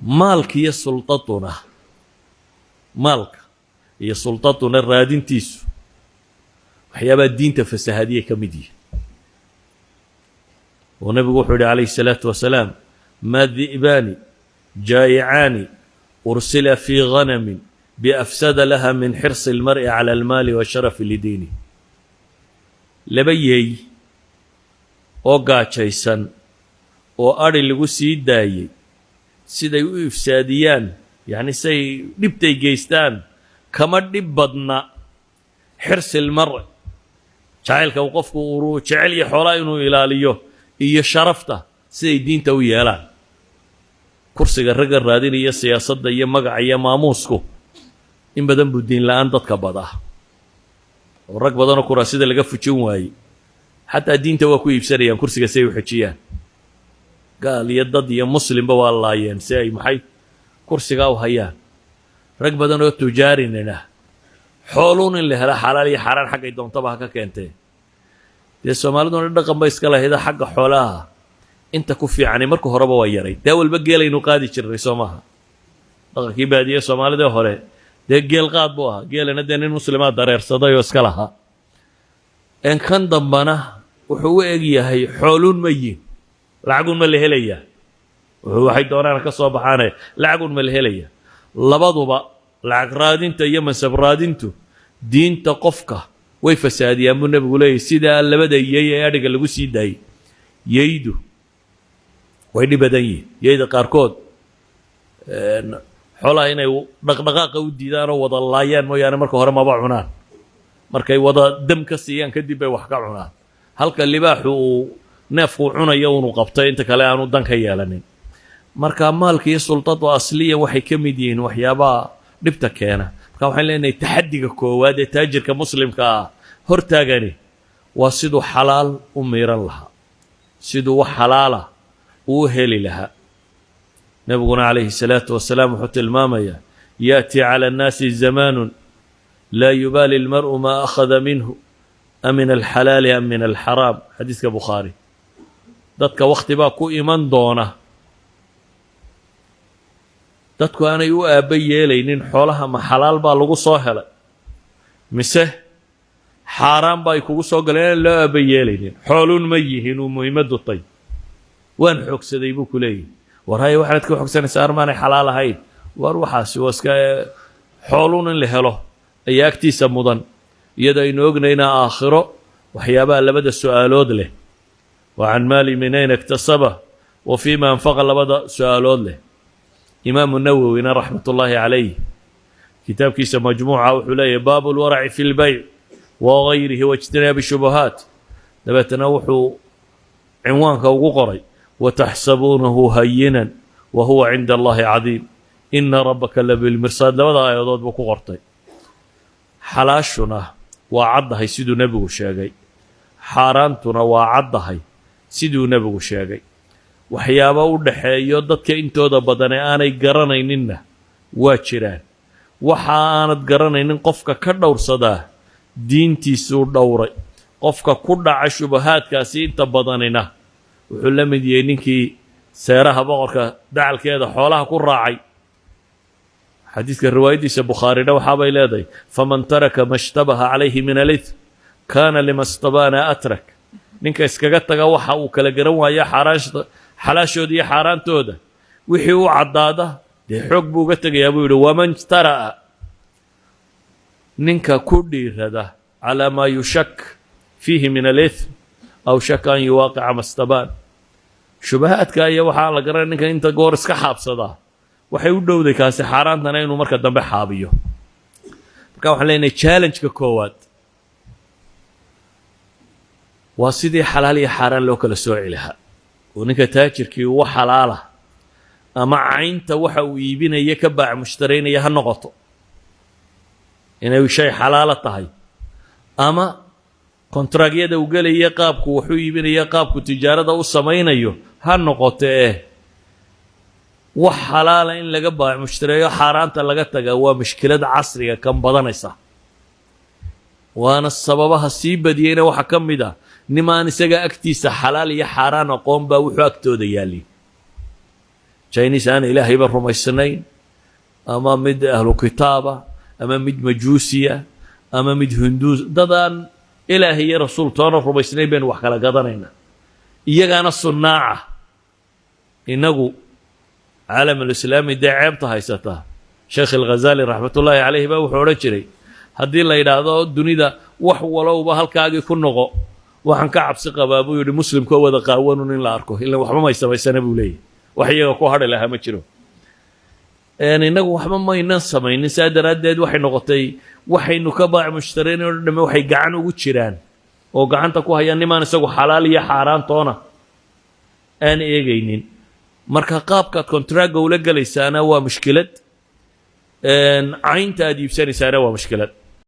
Maalka iyo sultaduna, maalka iyo sultaduna raadintiisu waxyaabaa diinta fasahadiyay ka mid yihin. Oo nebigu wuxuu yidhi calayhi الsalaatu wasalaam: "ما ذئبان جائعان أرسلا في غنم بأفسد لها من حرص المرء على المال والشرف لدينه." Laba yeey oo gaajaysan oo adhi lagu sii daayey, siday u ifsaadiyaan, yacni say dhibtay geystaan, kama dhib badna حرص المرء, jacaylka uu qofku uu jecel yahay xoolaha inuu ilaaliyo iyo sharafta, siday diinta u yeelaan. Kursiga ragga raadinaya, siyaasadda iyo magaca iyo maamuusku, in badan buu diin la'aan dadka badaa, oo rag badanoo kuraasida laga fujin waayey xataa diinta waa ku iibsanayaan kursiga si ay u xejiyaan. Gaal iyo dad iyo muslimba waa laayeen si ay maxay kursigaa u hayaan. Rag badan oo tujaarinina xooluun in la helo, xalaal iyo xaaraan xaggay doontaba ha ka keentee. Dee Soomaaliduna dhaqan ba iska lahayda xagga xoolaha, inta ku fiicani marka horeba waa yaray. Dee walba geelaynu qaadi jirnay, soo maaha? Dhaqankii baadiye Soomaalida hore dee geel qaad buu ahaa. Geelana dee nin muslimaa dareersaday oo iska lahaa. En kan dambana wuxuu u eg yahay xooluun ma yihin, lacagun ma la helayaa, wuxuu waxay doonaan ka soo baxaane, lacagun ma la helaya. Labaduba, lacag raadinta iyo mansab raadintu, diinta qofka way fasaadiyaan buu nebigu leeyahy, sidaa labada yey ee adhiga lagu sii daayey. Yeydu way dhib badan yihin. Yeyda qaarkood xoolaha inay dhaqdhaqaaqa u diidaan oo wada laayaan mooyaane, marka hore maba cunaan. Markay wada dam ka siiyaan kadib bay wax ka cunaan, halka libaaxu uu neefkuu cunayo unu qabtay, inta kale aanu dan ka yeelanin. Marka maalka iyo sultadu asliyan waxay ka mid yihiin waxyaabaha dhibta keena. Marka waxaan leenahay, taxadiga koowaad ee taajirka muslimka ah hortaagani waa siduu xalaal u miiran lahaa, siduu wax xalaala uu heli lahaa. Nebiguna calayhi salaatu wasalaam wuxuu tilmaamayaa: "يأتي على الناس زمان لا يبالي المرء ما أخذ منه أمن الحلال أم من الحرام." Xadiiska Bukhaari. Dadka wakhti baa ku iman doona dadku aanay u aabba yeelaynin xoolaha ma xalaal baa lagu soo helay mise xaaraan ba ay kugu soo galeen, aan loo aabba yeelaynin. Xooluun ma yihiin uu muhiimaddu tay. "Waan xoogsaday," buu ku leeyahy. War haye, waxaad ka xoogsanaysaa armaanay xalaal ahayn? War waxaasi waa iska xooluun in la helo ayaa agtiisa mudan, iyadoo aynu ognaynaa aakhiro waxyaabaha labada su'aalood leh: "وعن ماله من أين اكتسبه وفيم أنفقه." Labada su'aalood leh. Imaamu Nawowina raxmat ullaahi calayh kitaabkiisa Majmuuca wuxuu leeyahy: "باب الورع في البيع وغيره واجتناب الشبهات." Dabeetana wuxuu cinwaanka ugu qoray: "وتحسبونه هينا وهو عند الله عظيم إن ربك لبالمرصاد." Labada aayadood buu ku qortay. Xalaashuna waa caddahay siduu nebigu sheegay, xaaraantuna waa caddahay siduu nebigu sheegay. Waxyaabo u dhaxeeyo dadka intooda badan ee aanay garanayninna waa jiraan. Waxa aanad garanaynin qofka ka dhowrsadaa diintiisuu dhowray. Qofka ku dhaca shubahaadkaasi inta badanina wuxuu la mid yahay ninkii seeraha boqorka dacalkeeda xoolaha ku raacay. Xadiidka riwaayaddiisa Bukhaarina waxaabay leedahay: "فمن ترك ما اشتبه عليه من الإثم كان لما استبان أترك." Ninka iskaga taga waxa uu kala garan waaya xaaraanshta, xalaashooda iyo xaaraantooda, wixii u caddaada dee xoog buu uga tegayaa, buu yidhi. "ومن اجترأ," ninka ku dhiirada, "على ما يشك فيه من الإثم أوشك أن يواقع ما استبان." Shubahaadka iyo waxaa la garanay ninka inta goor iska xaabsadaa, waxay u dhowday kaasi xaaraantana inuu marka dambe xaabiyo. Marka waxaan leenahay, challenge-ka koowaad waa sidii xalaal iyo xaaraan loo kala sooci lahaa, oo ninka taajirkii ugu xalaala ama caynta waxa uu iibinaya ka baac mushtaraynaya ha noqoto inay shay xalaalo tahay, ama kontaraagyada uu gelaya, qaabku waxu iibinaya, qaabku tijaarada u samaynayo ha noqoto. Eh, wax xalaala in laga baac mushtareeyo, xaaraanta laga taga, waa mushkilada casriga kan badanaysa. Waana sababaha sii badiyeyna waxaa ka mid ah nimaan isaga agtiisa xalaal iyo xaaraan aqoon baa wuxuu agtooda yaalin. Chinese aan Ilaahayba rumaysnayn, ama mid ahlu kitaaba, ama mid Majuusiya, ama mid Hunduus, dadaan Ilaahay iyo Rasuul toona rumaysnayn baynu wax kala gadanaynaa. Iyagaana sunnaaca. Innagu Caalamulislaami dee ceebta haysataa, Sheekh Alghazali raxmatullaahi calayhi baa wuxuu odhan jiray, haddii la yidhaahdo dunida wax walowba halkaagii ku noqo, waxaan ka cabsi qabaa, buu yidhi, Muslimkoo wada qaawanun in la arko, ilan waxba may samaysana, buu leeyahy. Wax iyaga ku hadhi lahaa ma jiro. Innagu waxba maynan samaynin. Saa daraaddeed waxay noqotay waxaynu ka baac mushtariin oo dhamme waxay gacan ugu jiraan oo gacanta ku hayaan nimaan isagu xalaal iyo xaaraan toona aan eegaynin. Marka qaabkaad contractga ula gelaysaana waa mushkilad, caynta aad iibsanaysaana waa mushkilad.